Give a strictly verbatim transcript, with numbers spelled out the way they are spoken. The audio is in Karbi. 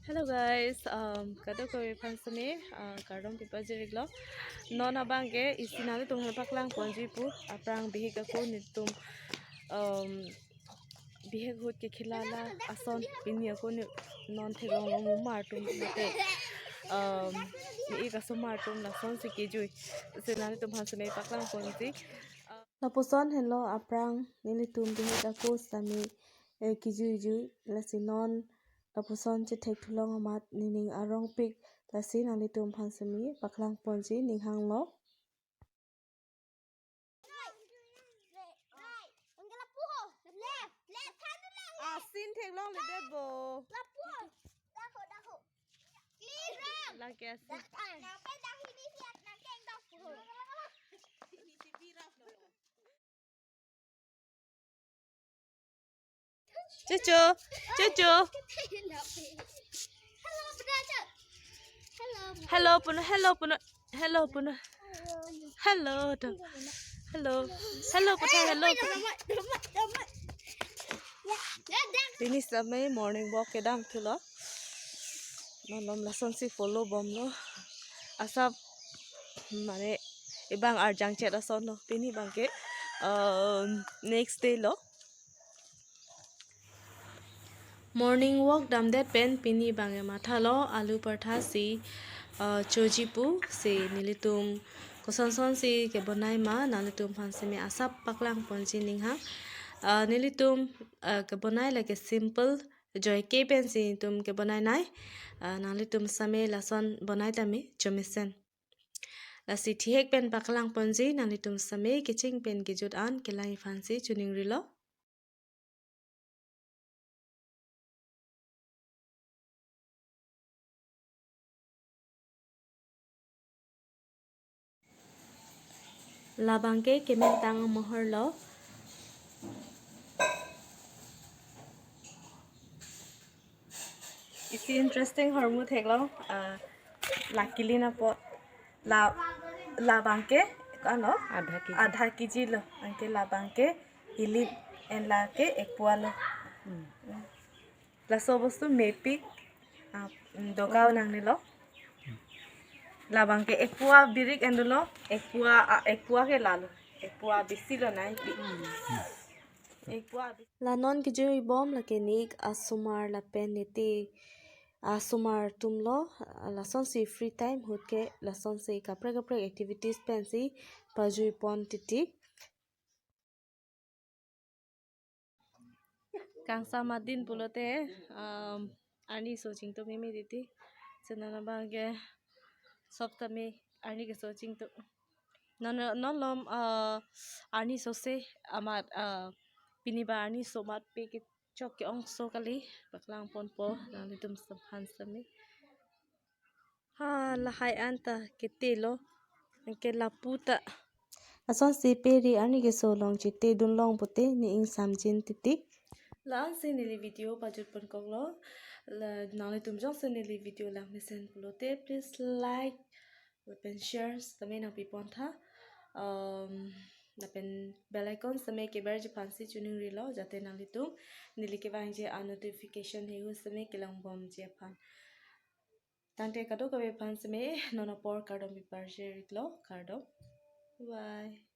Hello guys, um, kadokave aphan seme, uh, kardom pipajir iklo. Non abangke isi nanglitum aphan paklang ponji pu, aphrang bihek ako nelitum, um, bihek ahut kekhela la ason pini ako ne non theklong long mumar atum mate, um, ne-ik asomar atum lasonsi kejui. Si nanglitum aphan seme paklang ponji. Lapuson henlo aphrang nelitum bihek ako sitame, eh, kejui jui, lasi non lapuson chethek thulong amat nening arongpik, lasi nanglitum aphan seme paklang ponji, ning hanglo. Asin theklongledet bo. Lake asin. Chuchu, chuchu. Hello, puno, hello, puno, hello, puno. Hello, to. Hello. Hello, puno, hello, puno. Pini seme morning walk kedam thulo. Non malom lasonsi follow bomlo. Asap, mane, ebang arjang chet asonlo. Pini abangke, um, next day lo. Morning walk damdet pen pini abangke mathalo alu paratha si, uh, choji pu si nelitum kosonsonsi kebonai ma nanglitum aphan seme asap paklang ponji, ning hang. Uh, nelitum, uh, kebonai lake simple joike pensi nelitum kebonai nai. Uh, nanglitum seme lason bonai tame chomesen. Lasi thihek pen paklang ponji, nanglitum seme kecheng pen kejut an kelang aphansi choningrilo. Labangke kementang amohor lo. Isi interesting ahormu theklong, ah, la kilin apot, la, labangke, ano? Adha kg. Adha kg lo, anke labangke, ilip, en lake, ekpua lo. Hmm. Laso bostu mepik, ah, mm, dokau nangnelo. Labangke ekpua birik en dolo, ekpua, ah, ekpua ke lalo. Ekpua bisi lo nai. Hmm. Ekpua bisi. La non kejui bom lake ne-ik asomar lapen nete asomar atum lo, lasonsi free time ahut ke lasonsi kaprek kaprek activities pensi pajui pon titi. Kangsam adin pulote, um, arni so chingtum meme titi. Senan abangke sop tame arni keso chingtum. Non, non malom, uh, arni sose amat, uh, pini ba arni so amat pe kechok ke-ongso kali, paklang ponpo nanglitum aphan seme. Ha, lahai anta ketelo, anke lapu ta. Lasonsi peri arni keso along chetedun long pote ne ingsamjin titi. La-ansi neli video pajut ponkoklo. La nanglitum jongsi neli video langmesen pulote, please like, lapen share sitame nangpi pontha. Um, lapen bell icon sitame keberji aphansi choningrilo, jate nanglitum neli kevangji a-notification heihui sitame kelang bomji aphan. Tangte kadokave aphan seme non apor kardom pipajir iklo, kardom. Bye.